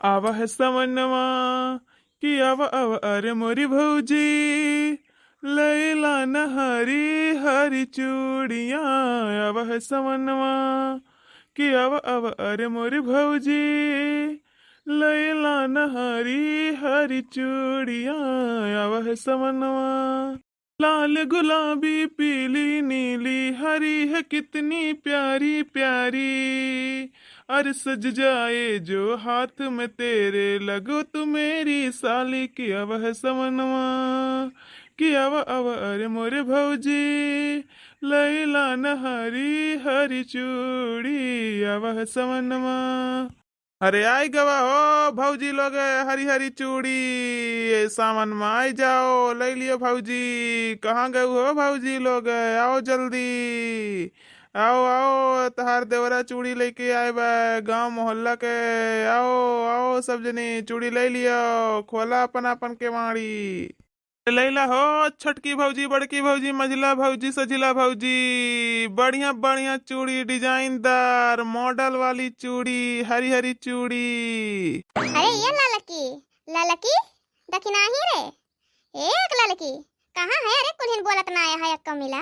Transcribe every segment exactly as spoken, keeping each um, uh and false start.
आवा है सवनवा कि आवा, आवा, अरे मोरी भौजी, लैला न हरी हरी चूड़िया। आवा है सवनवा कि आवा, आवा, अरे मोरी भौजी, लैला न हरी हरी चूड़िया। आवा है सवनवा। लाल गुलाबी पीली नीली हरी है कितनी प्यारी प्यारी। अरे सज जाए जो हाथ में तेरे, लगो तू मेरी साली। कि आवा है सवनवा, कि आवा, आवा, अरे मोरे भौजी, लैला न हरी हरी चूड़ी। आवा है सवनवा। अरे आई गवा हो भौजी लोग, हरी हरी चूड़ी, ए सावन में आई जाओ, ले लियो भौजी। कहाँ गए हो भौजी लोग, आओ जल्दी, आओ आओ, तहार देवरा चूड़ी लेके आए बा गाँव मोहल्ला के। आओ आओ सब जनी, चूड़ी ले लियो, खोला अपन अपन केवाड़ी। लैला हो छोटकी भौजी, बड़की भौजी, मझिला भौजी, सझिला भौजी, बढ़िया बढ़िया चूड़ी, डिजाइनदार मॉडल वाली चूड़ी, हरी हरी चूड़ी। अरे ये ललकी, ललकी, दखिनाही रे, एक ललकी, कहाँ है? अरे कुल्हिन बोलत ना आया है एक्को मिला।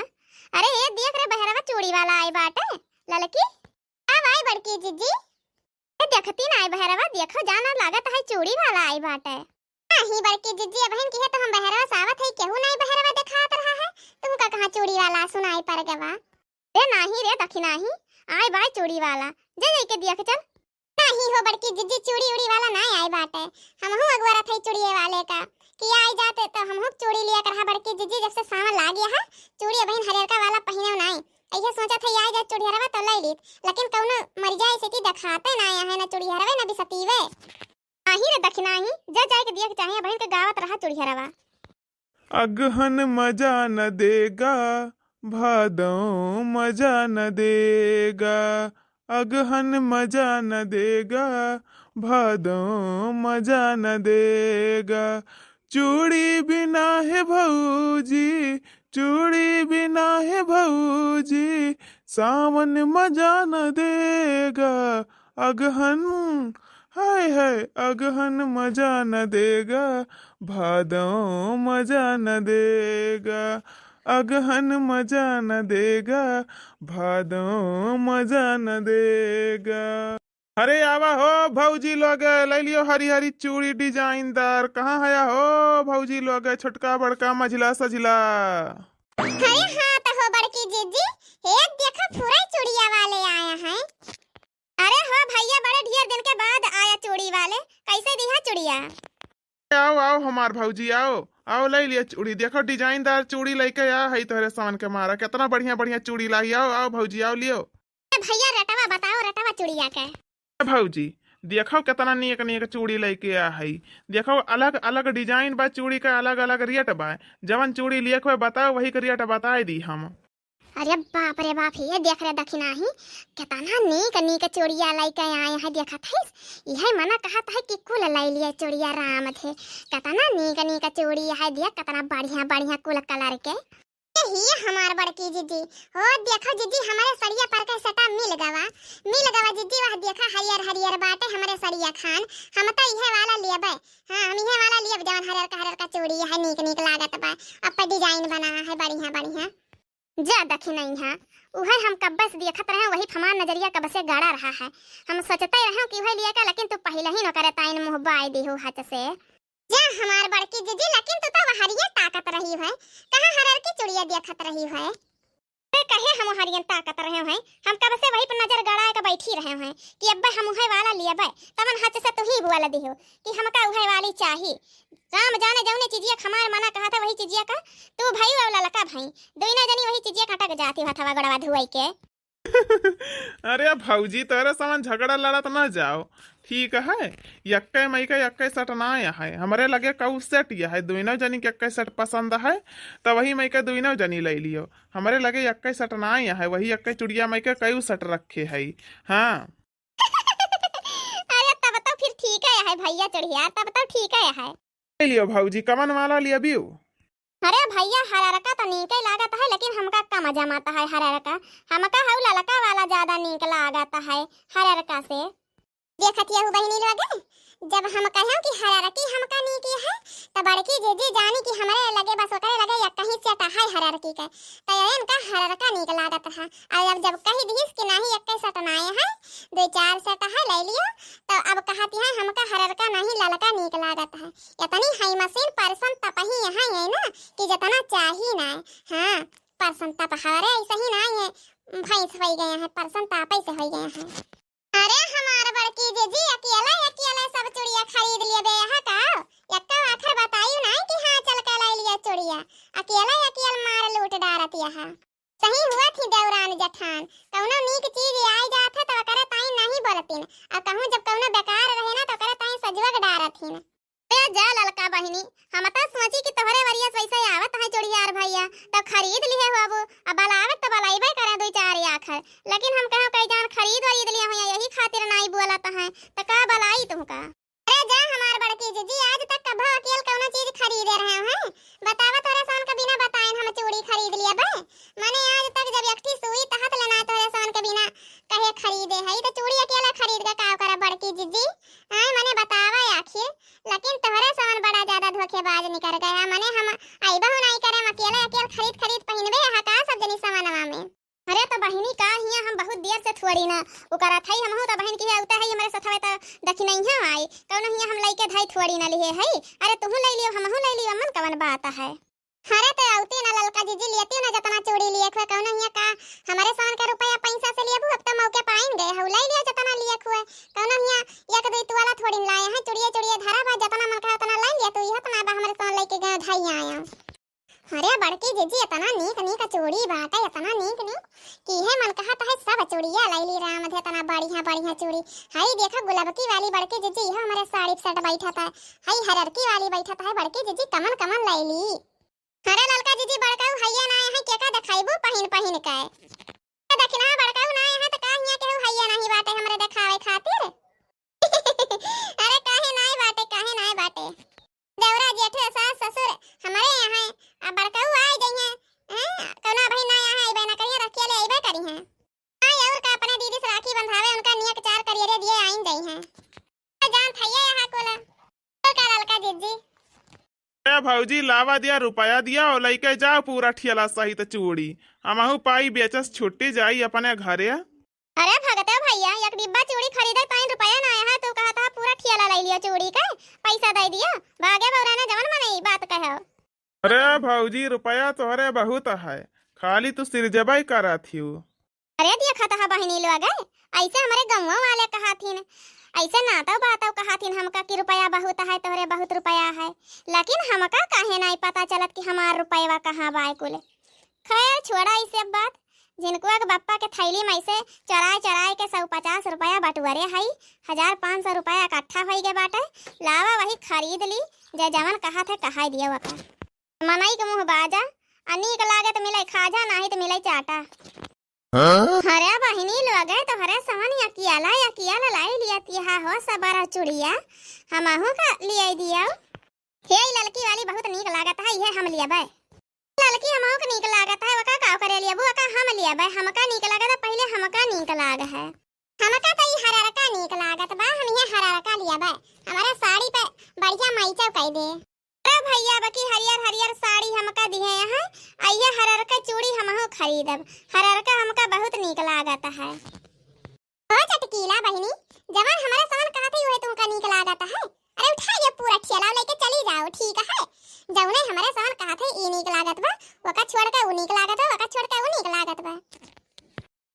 अरे ये देख रे बहरवा चूड़ी वाला आई बाटे, ललकी। अब आई बड़की जिज्जी। ए, देखती ना आई बहरवा, देखो जाना लागत है चूड़ी वाला आई बाटे। नाही बड़की जिज्जी, अबहिन की है तो हम बहरवा सावत है, केहू नाही बहरवा देखात रहा है। तुमका कहाँ चूड़ी वाला सुनाई पड़ गवा? रे नाही रे दखिनाही, आई बाय चूड़ी वाला, जे जाई के दिया के चल। नाही हो बड़की जिज्जी, चूड़ी उड़ी वाला नाही आई बाटे। हमहू अगुआ रथ है चूड़िए वाले का, कि आई जाते तो हमहू चूड़ी लिया कर। हाँ बड़की जिज्जी, जब से सावन लाग गया है, चूड़ी अबहिन हरियरका वाला पहिने नाही। ऐसे सोचत है, आई जात चूड़िहरवा तो ले लीत, लेकिन कौनो मर जाए से कि देखाते ना आया है, ना चूड़िहरवे ना बिसतीवे। आही रे दखिनाही, जा जाए के दिया के चाहे, बहन के गावत रहा चूड़िहरवा। अगहन मजा न देगा, भादों मजा न देगा, अगहन मजा न देगा, भादों मजा न देगा। चूड़ी बिना है भौजी, चूड़ी बिना है भौजी, सावन मजा न देगा। अगहन, हाय हाय, अगहन मजा न देगा, भादों मजा न देगा। अगहन मजा न देगा, भादों मजा न देगा। अरे आवा हो भौजी लोग, ले लियो हरी हरी चूड़ी डिजाइनदार। कहाँ हया हो भौजी लोग, छोटका बड़का मझिला सझिला? अरे हाँ तो हो बड़की जिज्जी, हे देखो पूरा चूड़िया वाले आया है। अरे हो भैया, बड़े ढेर दिन के बाद आया चूड़ी वाले, कैसे दिहा चूड़िया? आओ आओ हमार भौजी, आओ आओ, ले लिया चूड़ी। देखो डिजाइनदार चूड़ी लेके आ है तोहरे सावन के मारा, कितना बढ़िया बढ़िया चूड़ी लाई। आओ आओ भौजी, आओ लियो। ए भैया, रेटवा बताओ, रेटवा चूड़िया के। ए भौजी, देखो कितना नीक नीक चूड़ी लेके आ है। देखो अलग अलग डिजाइन बा चूड़ी का, अलग अलग रेट बा। जवन चूड़ी लेके बताओ वही के रेट बताए दी हम। अरे बाप रे बाप, ये देख रे दखिनाही, कितना नीक नीक चूड़िया लेके आए हैं। देखत है, यह मना कहत है कि कुल ले लिए चूड़िया राम थे। कितना नीक नीक चूड़ी है, देख कितना बढ़िया बढ़िया कुल कलर के। ए ही हमार बड़की जिज्जी, हो देखो जिज्जी, हमरे सड़िया पर के सटा मिल गवा, मिल गवा जिज्जी। वह देखा हरियर हरियर बाटे हमरे सड़िया खान, हम तो इहे वाला लेबे। हाँ, हम इहे वाला लेब जवन हरियर का हरियर का चूड़ी है, नीक नीक लागत बा, अब पर डिजाइन बना है बढ़िया बढ़िया। जा दखिनैहा, उहे हम कब्बे से देखत रहे, वही हमार नजरिया कब से गड़ा रहा है। हम सोचते रहे कि उहे लिया का, लेकिन तू पहले ही न करे ताइन मुँह बाय देहु हच से। जा हमार बड़की जिज्जी, लेकिन तू तो वहरिये ताकत रही है, कहाँ हरर की चुड़िया देखत रही है? ते कहे हम हरियन ताकत रहे हैं, हम कब से वही पर नजर गड़ाए के बैठी रहे हैं कि अब्बे हम उहे वाला लियबे, तवन हच से तू ही बोल दिहो कि हमका उहे वाली चाही। राम जाने जौने चीजिया के हमार मना कहा था वही चीजिया का तू भई और ललका भई, दोनों जनी वही चीजिया का अटक जाती हथवा गोड़वा धुआई के। अरे भौजी, तोरे समान झगड़ा लड़त न जाओ, ठीक है? यक्के मई के यक्के सेट ना है, हमरे लगे कऊ सेट यह है, दुइनो जनी के यक्के सेट पसंद है, तो वही मई के दुइनो जनी ले लियो। हमरे लगे यक्के सेट ना है, वही यक्के चुड़िया मई के कऊ सेट रखे है। हाँ। अरे तब तो फिर ठीक है, है भैया चुड़िया, तब तो ठीक है, है। ले लियो भौजी, कवन वाला लियबियो? अरे भैया, हररका तो नीके लागत है, लेकिन हमका कम जमात है हररका। हमका हऊ ललका वाला ज्यादा नीक लागत है हररका से। देखत यहू बहिनी लोग, जब हम कहें कि हररकी हमका नीक है, त बड़की जीजी जानी कि हमरे लगे बस ओकरे लगे एक ही सेट है हररकी के, त इनका हररका नीक लागत है। और अब जब कह दिहिस कि नहीं एक सेट नाए है, दो चार सेट है ले लियो, तो अब कहती है हमका हररका नहीं ललका नीक लागत है। इतनी हाई मशीन परसन तपही यहाँ है ना कि जितना चाही ना। हाँ, परसन तप हमारे ऐसे ही ना ये भैंस हो गए हैं, परसन तापे से हो गए हैं। अरे हमार बड़की जीजी, अकेले अकेले सब चुड़िया खरीद लिए बे यहाँ का? यक्का आखर बतायू नहीं कि हाँ चल के लाई लिया चुड़िया। अकेले अकेले मार लूट डारत यहाँ। सही हुआ थी देवरान जठान, कौनो नीक चीज आई जात है तो ओकरे ताई नहीं बोलतीन, और कहूँ जब कौनो बेकार रहे ना तो ओकरे ताई सजवग डारत ही। ए जा ललका बहिनी, हम त सोची कि तोहरे वरियस वैसे आवत है चुड़ियार भैया, त खरीद लिहे होबू। अब बलावत त बलाइबे करे दो चार आखर, लेकिन हम कहो कई जान खरीद वरीद लिए हुआ, यही खातिर नाई बोलत है, त का बलाई तुमका? अरे जा हमार बड़की जीजी, आज तक कभो अकेल कौनो चीज खरीदे रहे हैं? बतावा तोहरे सवन के बिना बताइन हम चूड़ी खरीद लिया बे। मने आज तक जब एक ठी सुई तहत लेना तोहरे सवन के बिना कहे खरीदे है, त चूड़ी अकेला खरीद के का करब बड़की जीजी? आए मने बतावा आखिर। लेकिन तोहरे सवन बड़ा ज्यादा धोखेबाज निकर गया। मने हम अइबहु नाई करे, हम अकेले अकेल खरीद खरीद पहिनबे हा का सब जनी सवनवा में। अरे तो बहिनी का हिया हम बहुत देर से थोड़ी ना ओकरा थई, हमहू तो बहिन की है उता है हमरे सथवे तो दखिनैया आई, कौनो हिया हम लइके धई थोड़ी ना लिहे है। अरे तुहू ले लियो, हमहू ले लियो, मन कवन बात है। अरे तो औती ना ललका जीजी, लेती ना जतना चूड़ी लिए खुए, कौनो हिया का हमरे सवन के रुपया पैसा से लेबू, अब तो मौके पाइन गए हऊ, ले लियो जतना लिए खुए, कौनो हिया एक दुई तुआला थोड़ी न लाए हैं, चुड़िया चुड़िया धरा बा, जतना मन कहे उतना ले लिया तू, यह तना बा हमरे सवन लेके गए ढाई आया। अरे बड़की जीजी, इतना नीक नीक चूड़ी बाटे, इतना नीक नीक कि है मन कहत है सब चूड़िया ले ली राम धे, इतना बढ़िया बढ़िया चूड़ी। हई देखा गुलबकी वाली बड़की जीजी, यह हमरे साड़ी सेट बैठत है, हई हररकी वाली बैठत है, बड़की जीजी कमन कमन ले ली। अरे ललका जीजी, बड़काऊ हइये ना है, केका देखाइबू पहिन पहिन के? देखी ना, बड़काऊ ना है त का हिया केहू हइये नहीं बाटे हमरे देखावे खातिर? अरे काहे नाई बाटे, काहे नाई बाटे? देवरा जेठे सास ससुर हमरे यहाँ हैं, अब बड़काऊ आए जइहें, हैं? कौना बहिन ना यहाँ अइबे ना करिहें, रखिया ले अइबे करिहें। हाँ, और का अपने दीदी से राखी बंधावे, उनका नियक चार करियरे दिए आइन जइहें। जान थइये यहाँ कुल। बोल का ललका जीजी? ए भौजी, लावा दिया, रुपया दिया और लइके जाओ पूरा ठेला सहित चूड़ी। हमहू पाई बेचस छुट्टी जाई अपने घरे। अरे भगते भैया, एक डिब्बा चूड़ी खरीदे ताई रुपया ना आया है, तू कहत है पूरा ठेला ले लियो चूड़ी के, पैसा दे दियो। भागे बौरा ने जवन मने ई बात कहो। अरे भौजी, रुपया तोहरे बहुत है, खाली तू सिरजबई करत हियो। अरे देखत ह बहिनी लोग, ऐसे हमरे गौवा वाले कहथिन, ऐसे नातव बातव कहथिन हमका कि रुपया बहुत है तोहरे, बहुत रुपया है, लेकिन हमका काहे नाई पता चलत कि हमार रुपयवा कहाँ बाय कुल। खैर छोड़ा ई सब बात, जिनको एक बप्पा के थैली में से चोराए चोराए के सौ पचास रुपया बटुअरे हई, हजार पाँच सौ रुपया इकट्ठा होई गए बाटे, लावा वही खरीद ली, जे जवन कहत है कहाई दियो वका। मनई के मुँह बाजा, आ नीक लागे त मिले खाजा, नाही त मिले चाटा। हाँ? अरे बहिनी लोगे, तोहरे सवन अकियाला अकियाला लाई लिया तिहा हो सबरा चुड़िया, हमहू का लियाई दियो। हे ई ललकी वाली बहुत नीक लागत है, इहे हम लियबे। ललकी हमहू के नीक लागत है, वका का करे लियबू, वका हम लियबे, हमका नीक लागत है, पहिले हमका नीक लाग है। हमका त ई हररका नीक लागत बा, हम इहे हररका लियबे, हमारे साड़ी पे बढ़िया मैचव कई दे। अरे भैया, बकी हरियर हरियर साड़ी हमका दिहे यहाँ, आ इहे हररका चूड़ी हमहू खरीदब, हररका हमका बहुत नीक लागत है। ओ चटकीला बहिनी, जवन हमरे सवन कहत है उहे तुमका नीक लागत है। अरे उठा ये पूरा ठेला लेके चली जाओ, ठीक है? जउने हमरे सवन कहत है ई नीक लागत बा, ओका छोड़ के ऊ नीक लागत बा, ओका छोड़ के ऊ नीक लागत बा।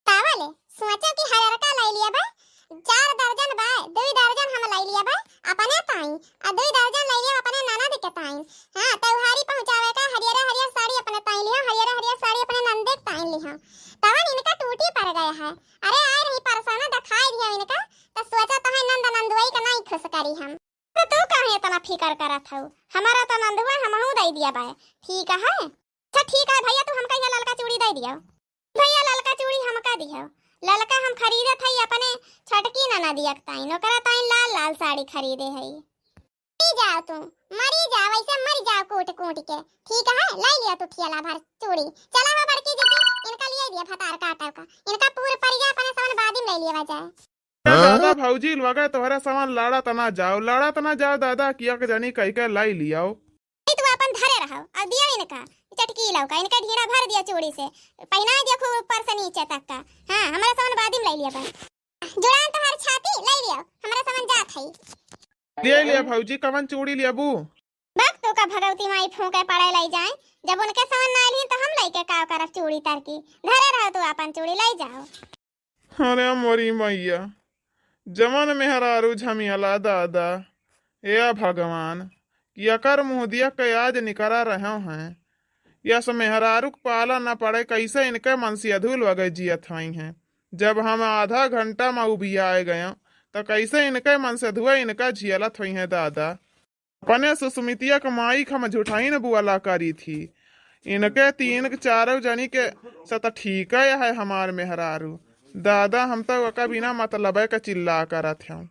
तावले सोचो कि हररका लाई लिया बा, चार दर्जन बा, दुई दर्जन हम लाई लिया बा अपने ताई, आ दुई दर्जन लाई लिया अपने ननद के ताई। हाँ, त्योहारी पहुँचावे का हरियर हरियर साड़ी अपने ताई लिहा, हरियर हरियर साड़ी अपने ननदे के ताई लिहा। तवन इनका टूटी पड़ गया है। अरे आए रही परसाना दिखाई दिया इनका, तो सोचा तो है नंद नंदुआई का नहीं खुश करी हम। तो तू काहे इतना फिकर करत हऊ? हमारा तो नंदुआ हमहू दे दिया बा। ठीक है, अच्छा ठीक है भैया, तू हमका ये ललका चूड़ी दे दियो। भैया ललका चूड़ी हमका दियो, ललका हम खरीदत हई अपने छोटकी ननदिया के ताईं, ओकरा ताईं लाल लाल साड़ी खरीदे हई। मरी जाओ तू, मरी जाओ, ऐसे मरी जाओ कूट कूट के। ठीक है, ले लियो तू ठेला भर चूड़ी। चला हो बड़की जीजी, इनका लिए दिया भतार काटा का, इनका पूर परिया अपने सवन बादी में ले लिया जाए। दादा, भौजी लगे तोहरे समान लड़त ना जाओ, लड़त ना जाओ दादा, किया के जानी कहि के लाई लियाओ। नहीं, तू अपन धरे रहो, अब दिया इनका, चटकी लौका, इनका ढीड़ा भर दिया चूड़ी से, पहना दिया खूब ऊपर से नीचे तक का। हाँ, हमारा सामान बाद में लाई लिया बस। जुड़ान तोहार छाती, लाई लिया, हमारा सामान जात है। ले लिया भौजी, कवन चूड़ी लेबू? बक तू का भगवती माई फूंके पड़े लाई जाए, जब उनके सामान ना ली तो हम लइके का करब चूड़ी तर की। धरे रहो तू अपन चूड़ी, लाई जाओ। अरे मोरी मैया, जवन मेहरारू झमियाला दादा, ए भगवान, कि अकर मुँह दिया के आज निकरा रहे हैं। यस मेहरारू के पाला न पड़े, कैसे इनके मन से अधूल वगे जियत हुई हैं। जब हम आधा घंटा में उबियाए गए, तो कैसे इनके मन से धुए इनका झियलत हुई हैं दादा। अपने सुस्मितिया के माई के हम झुठाई न बुआला करी थी। इनके तीन के चारों जनी के सत ठीक है हमार मेहरारू। दादा, हम तो ओका बिना मतलबे के चिल्ला करत हूँ।